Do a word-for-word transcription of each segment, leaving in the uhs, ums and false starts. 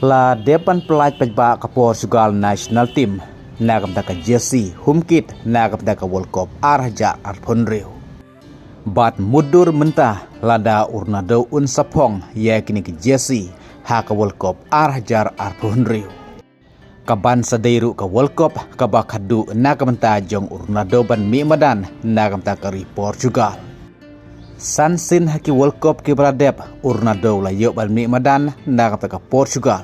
La dep ban pyllait paidbah ka Portugal national team na ka bynta ka jersey home kit na ka bynta ka World Cup ar hajar arphew hynriew. Bad mutdur mynta lada u Ronaldo un sa phong ïa kine ki jersey ha ka World Cup ar hajar arphew hynriew. Kaban sa dei ruh ka World Cup kaba khadduh na ka bynta jong u Ronaldo ban mih madan na ka bynta ka ri Portugal. San sien ha ki World Cup kiba la dep u Ronaldo la ïoh ban mih madan na ka bynta ka Portugal.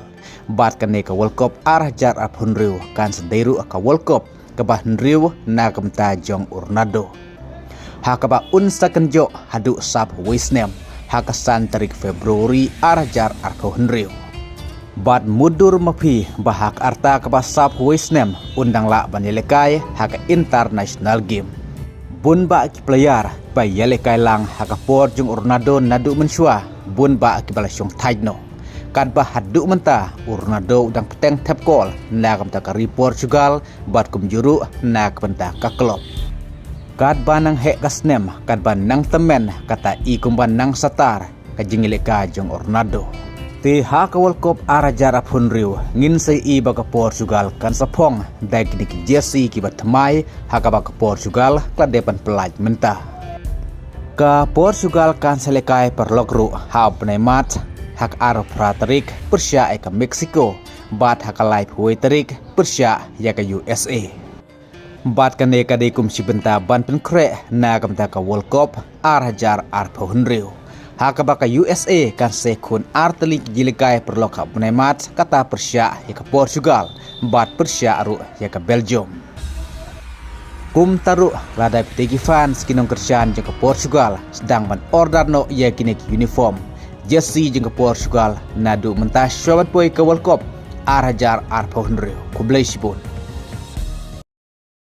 Bad kane ka World Cup ar hajar arphew hynriew kan sa dei ruh ka World Cup kaba hynriew na ka bynta jong u Ronaldo, ha kaba un sa kynjoh haduh sawphew wei snem ha ka san tarik Februari ar hajar arphew hynriew. Bad mutdur ma phi ba ha ka rta kaba sawphew wei snem un dang lah ban ïalehkai ha ka international game. Bun bah ki player ba ïalehkai lang ha ka por jong u Ronaldo naduh mynshuwa, bun bah kiba la shong thait noh. Katba haduh mynta u Ronaldo u dang bteng thep kol na ka bynta ka ri Portugal bad kumjuh ruh na ka bynta ka club. Katba nang heh ka snem, katba nang tymmen, kata i kumba nang satar ka jingïalehkai jong u Ronaldo. Te ha ka World Cup ar hajar arphew hynriew ngin sa ïohi ba ka Portugal kan sa phong da kine ki jersey kiba thymmai ha kaba ka Portugal ka la dep ban pyllait mynta. Ka Portugal kan sa ïalehkai paralok ruh ha u bnai March ha ka arphew phra tarik pyrshah ïa ka Mexico, bad ha ka laiphew wei tarik pyrshah ïa ka U S A. Bad kane ka dei kum shi bynta ban pynkhreh na ka bynta ka World Cup ar hajar arphew hynriew, ha kaba ka U S A kan sa ïakhun ar tylli ki jingïalehkai paralok ha u bnai March, kata pyrshah ïa ka Portugal bad pyrshah ruh ïa ka Belgium. Kumta ruh, lada phi te ki fans ki nongkyrshan jong ka Portugal, sdang ban order noh ïa kine ki uniform, jersey jong ka Portugal naduh mynta shuwa ban poi ka World Cup ar hajar arphew hynriew. Khublei shibun.